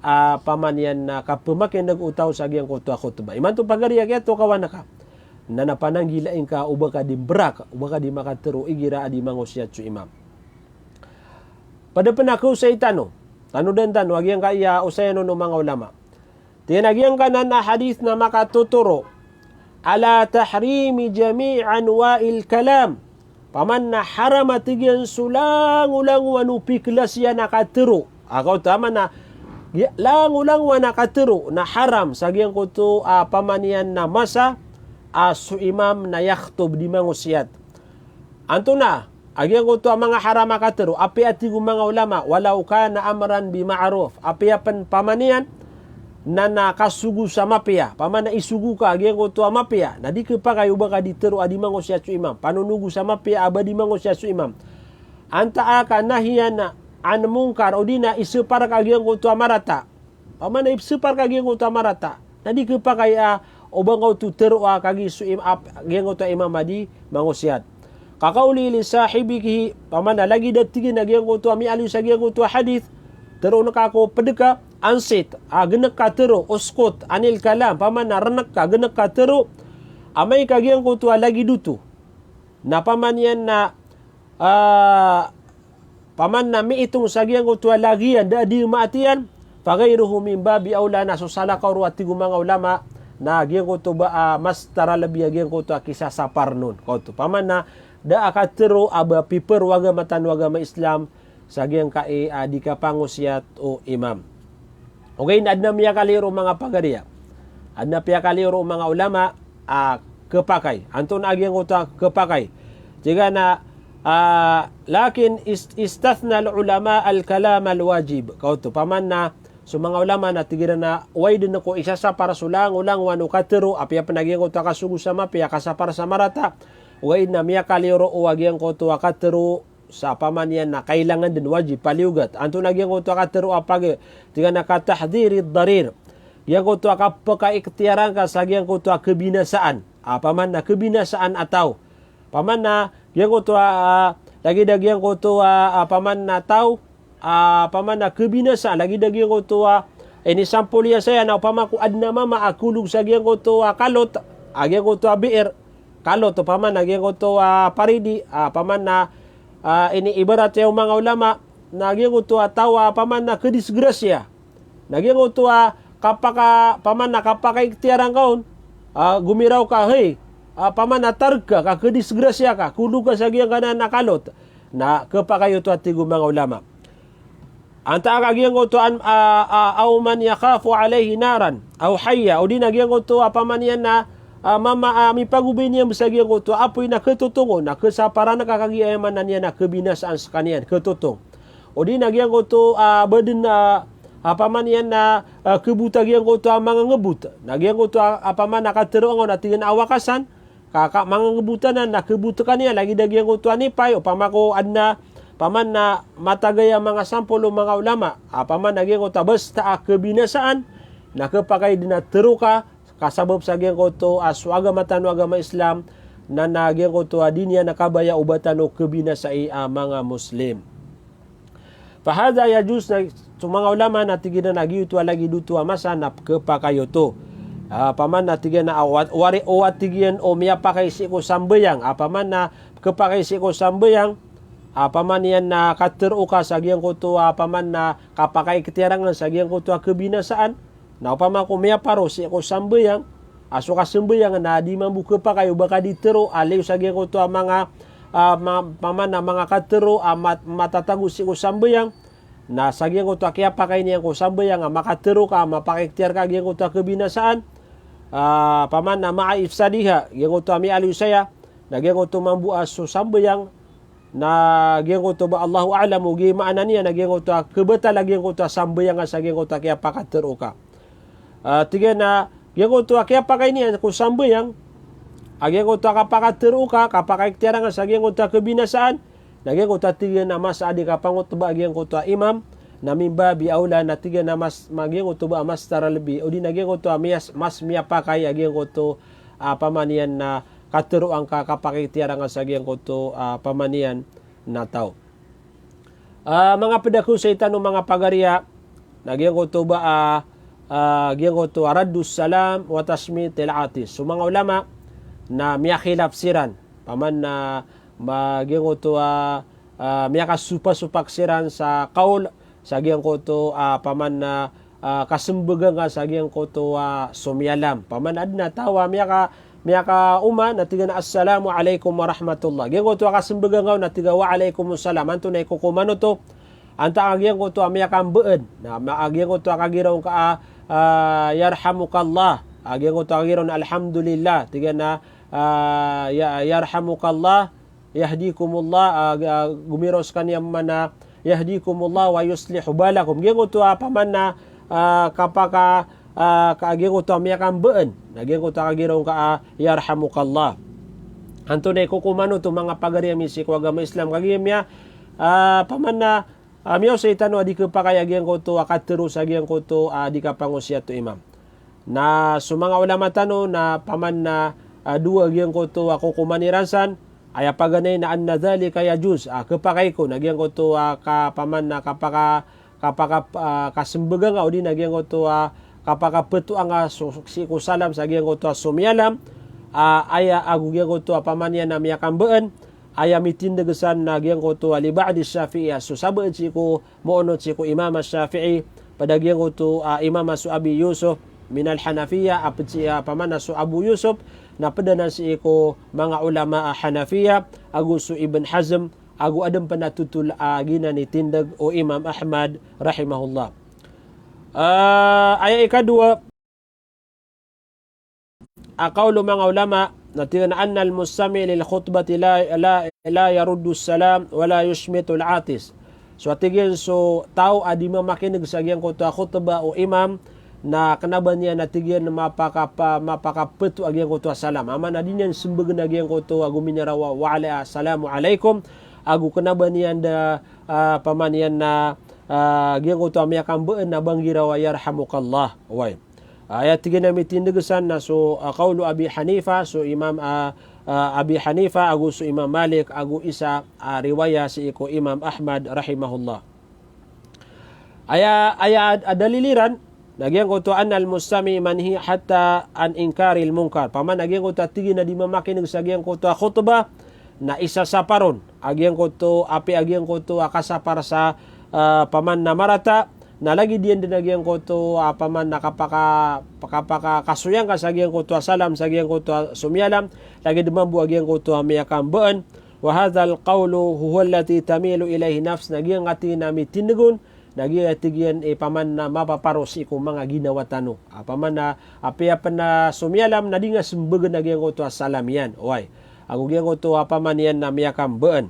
a paman iyan na kapemakineg o taw sa giyangkoto a khutbah. Imanto pagariya, kiyatokawan ka. Na na pananggilai ngka o ba ka di mberak, o ba ka di makatero igira a di mangosiyat so imam. Ped pen a kaosay tano, tanodan tano a giyangkaya osayan on o manga ulama. Tig iyan a giyangkanan a hadith na makatotoro ala tahrimi jami'i anwa'il kalam. Paman na haram a tig iyan so langolangowan o pikelas iyan a katero. A kaoto a paman na, giya, langolangowan a katero na haram sa giyangkoto a paman iyan na masa a so imam na yakhutub, di mangosiyat. Antonaa a giyangkoto a manga haram a katero, apiya tig o manga ulama, walaw kana amran bima'ruf, apiya pen paman iyan na, na kasogo sa mapiya, paman na isogo ka a giyangkoto a mapiya, na di kepakay o ba ka di tero a di mangosiyat so imam, panonogo sa mapiya a ba di mangosiyat so imam. Antaa ka nahyan an munkar, odi na isepar ka a giyangkoto a marata. Paman na isepar ka a giyangkoto a marata. Na di kepakay a o ba ngka oto tero a kagiya so im-, ap-, giyangkoto a imam a di mangosiyat. Ka qawlihi li sahibihi, paman na lagid a tig iyan a giyangkoto a miyaaloy sa giyangkoto a hadith, teroon ka ko ped ka, ansit, a, genek ka tero, uskut anil kalam, paman na renek ka, genek ka tero, amay ka giyangkoto a lagid oto. Na paman iyan na, ah, paman na miitong sa giyangkoto a lagid iyan, da a di maatiyan, fa ghayruhu min babi awla, na so salakaw roo a tig o manga ulama, na giyangkoto ba, ah, mas taralbi a giyangkoto a kisasapar non. Kaoto, paman na da a katero a ba pipero o agama tano a agama Islam, sa giyangkai a di kapangosiyat o imam. Ogaid na aden a miyakaliyo roo manga pagariya. Aden a piyakaliyo roo manga ulama a kepakay. Antonaa giyangkoto a kepakay? Tig iyan a, ah, lakin ist-, istathna al-ulama al-kalam al-wajib. Kaoto, paman na so manga ulama na tig iran a oway den ko isasapar so langolangowan o katero, apiya pen a giyangkoto a kasogo sa mapiya, kasapar sa marata. Ogaid na miyakaliyo roo a giyangkoto a katero sa paman iyan na kailangan den, wajib, paliyogat. Antonaa giyangkoto a katero a pagi? Tig iyan a ka tahdhiri darir. Giyangkoto a kapekaikhtiyaran ka sa giyangkoto a kebinasaan. A, paman na kebinasaan a taw. Paman na giyangkoto a, a, lagid a giyangkoto a, a, paman na taw a, opama na kebinasaan, lagid a giyangkoto a, inisampol iyan saya na opama ko aden a mama a kolog sa giyangkoto a kalot, a giyangkoto a bi'r, kalot, opama na giyangkoto a paridi, a, opama na, a, iniibarat iyan o manga ulama, na giyangkoto a taw a opama na kedisgrasya. Na giyangkoto a kapaka-, opama na kapakaikhtiyaran ka on, a, gomiraw ka, hay, a, opama na targ ka, ka kedisgrasya ka, kolog ka sa giyangkanan a kalot. Na kepakay oto a tig o manga ulama. Antaa ka giyangkoto an, a, a, aw man yakhafu alayhi naran, aw hayya. O di na giyangkoto a opama niyan na, a, mama, a, mipagobay niyan sa giyangkoto a apoy na ketotong on, na kesaparan ka kagiya aya maana niyan na kebinasaan sekaniyan, ketotong. O di na giyangkoto, a, baden, a, a, opama niyan na, a, kebot a giyangkoto a manga ngebot. Na giyangkoto a, a, opama na katero angka on na tig iyan a awakasan, ka, ka manga ngebot anan na kebot sekaniyan, lagid a giyangkoto a nipay, opama ko aden a, opama na matagaya manga sampol o manga ulama. A, opama na giyangkoto a basta a kebinasaan, na kepakay den a tero ka, ka sabap sa giyangkoto a so agama tano a agama Islam, na, na giyangkoto a di niyan a kabaya o ba tano kebinasai a manga Muslim. Fahadha yajuz, na so manga ulama na tig iran a giyoto a lagid oto a masa na kepakay oto. A, opama na tig iran a wa-, wari o a tig iran o miyapakay sii ko sambayang. A, opama na kepakay sii ko sambayang. A, opama niyan na katero ka sa giyangkoto a, opama na kapakaikhtiyaran sa giyangkoto a kebinasaan. Na opama ko miyaparo sii ko sambayang, a so kasambayang na di mambo kepakay o ba ka di tero a liyo sa giyangkoto a manga, a, ma-, opama na manga katero a mat-, matatago sii ko sambayang, na sa giyangkoto a kiyapakay niyan ko sambayang a makatero ka, mapakaikhtiyar ka giyangkoto a kebinasaan, a, opama na ma'a ifsadiha, giyangkoto a miyaaloy saya, na giyangkoto mambo a so sambayang, na giyangkoto ba Allahu a'lam o giya maana niyan, na giyangkoto a kebatal a giyangkoto a sambayang a sa giyangkoto a kiyapakatero ka. A, tig iyan a giyangkoto a kiyapakay niyan ko sambayang, a giyangkoto a kapakatero ka, kapakaikhtiyaran sa giyangkoto a kebinasaan, na giyangkoto a tig iyan a masa a di kapangotba a giyangkoto a imam, na min babi awla na tig iyan a mas, ma giyangkoto ba a mas taralbi, o di na giyangkoto a miyas-, mas miyapakay a giyangkoto a opama niyan na katero angka, kapakaikhtiyaran sa giyangkoto a opama niyan na taw. A, manga ped a kaosay tano manga pagariya, na giyangkoto ba a, a, giyangkoto a raddus salam wa tashmitil atis. So manga ulama na miyakhilaf siran. Opama na ma giyangkoto a, a, miyakasopasopak siran sa kaol, sa giyangkoto a, opama na a, kasembegan ka sa giyangkoto a somiyalam. Opama na aden a taw a miyaka-, miyakaoma na tig iyan a, "Assalamu alaikum warahmatullah." Giyangkoto a kasembegan ka on na tig a, "Wa alaikumussalam." Antonaa i kokoman oto? Antaa ka giyangkoto a miyakambeen. Na, ma-, a giyangkoto a kagiraw ngka a, a, "Yarhamukallah." A giyangkoto a kagiraw na, "Alhamdulillah." Tig iyan a, a, "Ya-, yarhamukallah." Yahdikumullah, a, g-, a, gomiraw sekaniyan mana, yahdikumullah wa yuslihu balakum. Giyangkoto a opama na, a, kapaka, a, ka giyangkoto a miyakambeen. Na giyangkoto a kagiraw ngka a, yarhamukallah. Antonaa i kokoman oto manga pagariya mi sii ko agama Islam. Kagiya miya, a, opama na, a, miyaosay tano a di kepakay a giyangkoto a katero sa giyangkoto a di kapangosiyat o imam. Na so manga ulama tano na opama na, a, dowa giyangkoto a kokoman iran san, aya paganay na anna dhalika yajuz, a, kepakay ko na giyangkoto a ka opama na kapaka, kapaka, a, kasembegan ka o di na giyangkoto a kapakapetoan ka so, sii ko salam sa giyangkoto a somiyalam, a, aya ago giyangkoto a opama niyan na miyakambeen, aya mitindeg san na giyangkoto a li ba'di Shafi'iyah, so sabaad sii ko moonot sii ko Imam Shafi'i, ped a giyangkoto a imam a so Abi Yusuf minal Hanafiyyah, a ped sii a opama na so Abu Yusuf, na ped anan sii ko manga ulama a Hanafiyyah, ago so Ibn Hazm, ago aden pen a totol a giyanan i tindeg o Imam Ahmad rahimahullah. A, aya ikadowa, a kawl o manga ulama, na tig iyan a annal mustami' lil khutbati la, la, la yaruddu salam wa la yushmitul atis. So a tig iyan so taw a di mamakineg sa giyangkoto a khutbah o imam, na kena ba niyan a tig iyan mapakapa-, mapakapeto a giyangkoto a salam. Aya maana di niyan sembegen a giyangkoto a gominaraw a wa alay-, assalamu alaikum. Ago kena ba niyan da, a, opama niyan na, a, giyangkoto a miyakambeen na ba nggiraw a yarhamukallah. Oway. Aya tig iyan a mitindeg san na so, a, kawl o Abi Hanifa, so Imam, a, a, Abi Hanifa, ago so Imam Malik, ago isa, a, riwaya sii ko Imam Ahmad rahimahullah. Aya, aya a dalil iran na giyangkoto a annal mustami' manhi hatta an inkaril munkar. Opama na giyangkoto a tig iyan a di mamakineg sa giyangkoto a khutbah na isasapar on a giyangkoto, apiya giyangkoto a kasapar sa, ah, opama na marata, na lagid iyan den a giyangkoto a opama na kapaka, kapakakasoyangka sa giyangkoto a salam sa giyangkoto a somiyalam, lagid mambo a giyangkoto a miyakambaan. Wa hadhal qawlu huwa allati tamilu ilayhi nafs, na giyangkati na mitindeg on na giya tig iyan i opama na mapaparo sii ko manga ginawa tano. Opama na apiya pen a somiyalam na di nga sembegen a giyangkoto a salam iyan. Oway. Ago giyangkoto a opama niyan na miyakambaan.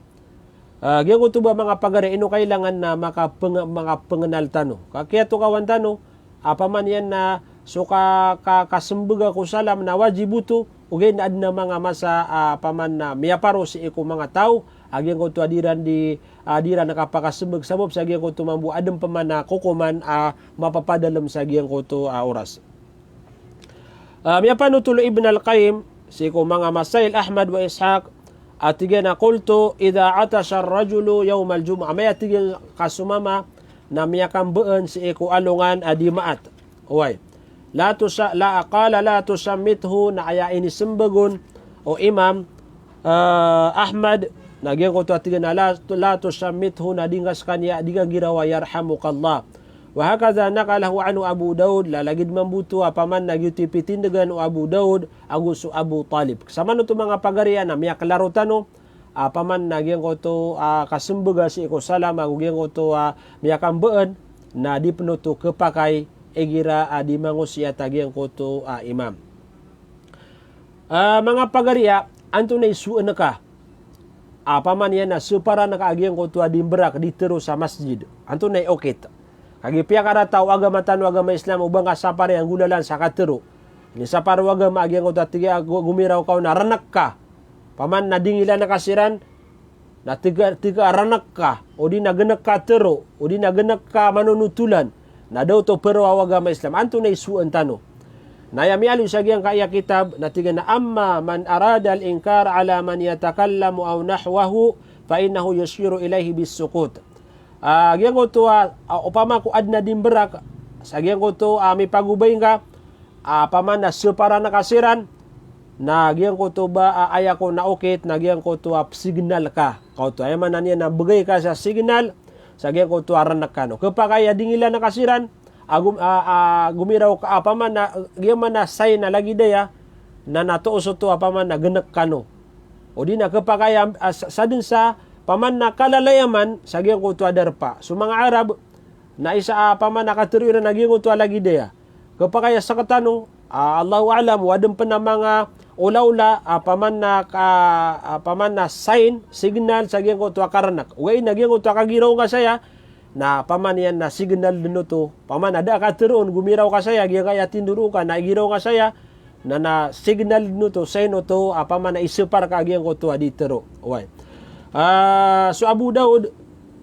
Ah, giyangkoto ba manga pagari, ino kailangan na makapeng-, makapengenal tano. Ka kiyatokawan tano, opama niyan na so ka, ka, kasembega ko salam na wajib oto, ogaid na aden a manga masa, ah, opama na miyaparo sii ko manga taw a giyangkoto a di ran di, ah, di ran kapakasembeg sabap sa giyangkoto mambo aden pman a kokoman a mapapadalem sa giyangkoto a oras. Ah, miyapanotol o Ibn Al-Qayyim sii ko manga masail Ahmad wa Ishaq, a tig iyan a, "Qultu idha atasha ar-rajulu yawmal jumu'ah." Amay a tig iyan ka so mama na miyakambaan sii ko alongan a Dimaat. Oway. La tusa-, la, qala la tusammithu, na aya inisembag on o Imam, eh, Ahmad, na giyangkoto a tig iyan a la, la tusammithu, na di nga sekaniya, di nga girawa yarhamukallah. Wa hakadha naqalahu anhu Abu Daud, la lagid mambo oto a opama na giyoto i pitindegan o Abu Daud ago so Abu Talib. Samanoto manga pagari a na miyaklaro tano, a opama na giyangkoto a kasembega sii ko salam ago giyangkoto a miyakambaan, na di pen oto kepakay igira a di mangosiyat a giyangkoto a imam. Ah, manga pagari a, antonaa i soen ka a opama niyan na separan ka a giyangkoto a di mberak di tero sa masjid? Antonaa i okit? Kagiya piyakarata o agama tano a agama Islam o ba nga sapari a nggolalan sa katero. Inisapar o agama a giyangkoto a tig iyan a go-, gomiraw ka on na renek ka. Opama na dingilan ka siran, na tig ka, tig ka a renek ka, odi na genek ka tero, odi na genek ka manonotolan, na da oto pero o agama Islam. Antonaa i soen tano? Na aya miyaaloy sa giyangkaya kitab, na tig iyan a, "Amma man arada al-inkar ala man yatakallamu aw nahwahu, fa innahu yushiru ilayhi bis-sukut." Ah, giyangkoto a, ah, opama ko aden a di mberak sa giyangkoto a mipagobay ngka, a opama na separan ka siran, na giyangkoto ba, a, aya ko na okit, na giyangkoto a signal ka. Kaoto, aya maana niyan na begay ka sa signal sa giyangkoto a renek kano. Kepakay a dingilan ka siran, a gom-, a, a, gomiraw ka, a opama na, giya man a sign a lagid aya, na, na toos oto a opama na genek kano. Odi na kepakay a, a, sa, sa den sa, opama na kalalayaman sa giyangkoto a darpa. So manga Arab, na isa a opama na katero iran a giyangkoto a lagid aya. Kepakay a sekatano, a, Allahu a'lam, o aden pen a manga olaola, a opama na ka, a opama na sign, signal sa giyangkoto a karenek. Ogaid na giyangkoto a kagiraw ngka saya, na opama niyan na signal den oto. Opama na da a katero on, gomiraw ka saya, giyangkaya tindoro ka, na igiraw ngka saya, na, na signal den oto, sign oto, a opama na isepar ka a giyangkoto a di tero. Oway. Ah, so Abu Daud,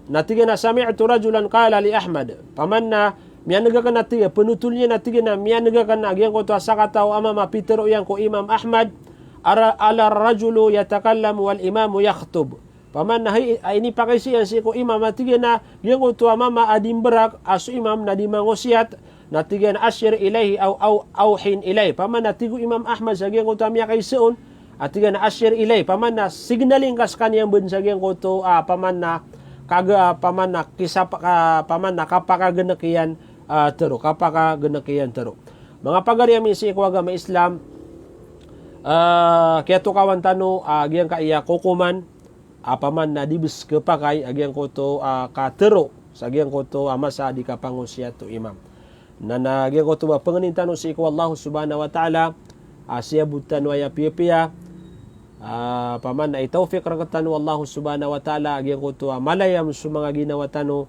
na tig iyan a, "Sami'tu rajulan qala li Ahmad." Opama na miyaneg aken a tig iyan, penotol niyan a tig iyan a miyaneg aken a giyangkoto a sakataw a mama a pitero iyan ko Imam Ahmad, "Ara-, ala rajulu yatakallamu wal imamu yakhtub." Opama na hay, a inipakaiza iyan sii ko imam a tig iyan a giyangkoto a mama a di mberak a so imam na di mangosiyat, na tig iyan a, "Ashir ilayhi aw, aw, awhin ilayhi." Opama na tig o Imam Ahmad sa giyangkoto a miyakaiza on, a tig iyan a, "Ashir ilayhi." Opama na signal ingka sekaniyan ben sa giyangkoto a, opama na kaga, opama na kisapa-, ka, opama na kapakagenek iyan, ah, tero, kapakagenek iyan tero. Manga pagari ami sii ko agama Islam, ah, kiyatokawan tano, ah, giyangkaya kokoman, a opama na di bes kepakay a giyangkoto a katero sa giyangkoto a masa a di kapangosiyat o imam. Na, na giyangkoto ba pengenin tano sii ko Allah subhanahu wa ta'ala a siyabot tano aya piyapiya, a opama na itawfiq rektano o Allah subhanahu wa ta'ala a giyangkoto a malayam so manga ginawa tano,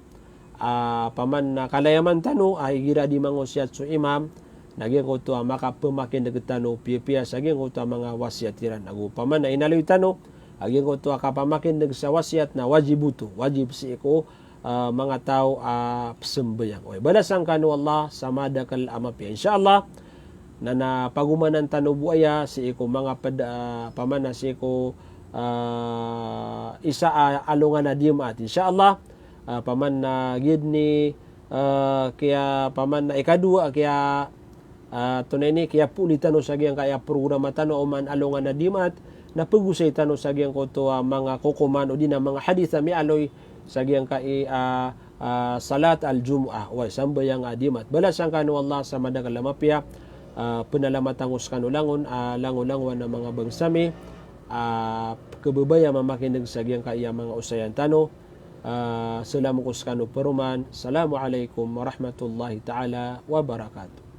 a opama na kalayaman tano a igira di mangosiyat so imam, na giyangkoto a makapemakineg tano piyapiya sa giyangkoto a manga wasiyat iran. Ago opama na inaloy tano a giyangkoto a kapamakineg sa wasiyat na wajib oto, wajib sii ko, a, manga taw a pesembayang. Oway, balasan kano o Allah sa madakel a mapiya. Insha Allah, na, na pagomanan tano bo aya sii ko manga ped-, a, opama na sii ko, a, isa a alongan a Dimaat. Insha Allah, a, opama na giya den i, Ah, kiya paman na ikadowa, kiya, ah, tonaa ini, kiyapoon tano sa giyangkaya programa tano oman alongan a Dimaat, na pegosay tano sa giyangkoto a manga kokoman odi na manga hadith a miyaaloy sa giyangkai, ah, ah, salat al-Jumu'ah, oway, sambayang a Dimaat. Balasan kano o Allah sa madakel a mapiya, ah, penalamatan ko sekano langon, ah, langolangon a manga bangsa mi, ah, kebebaya mamakineg sa giyangkaya manga osayan tano, ah, selam ko sekano paroman. Assalamu alaikum warahmatullahi ta'ala wabarakatuh.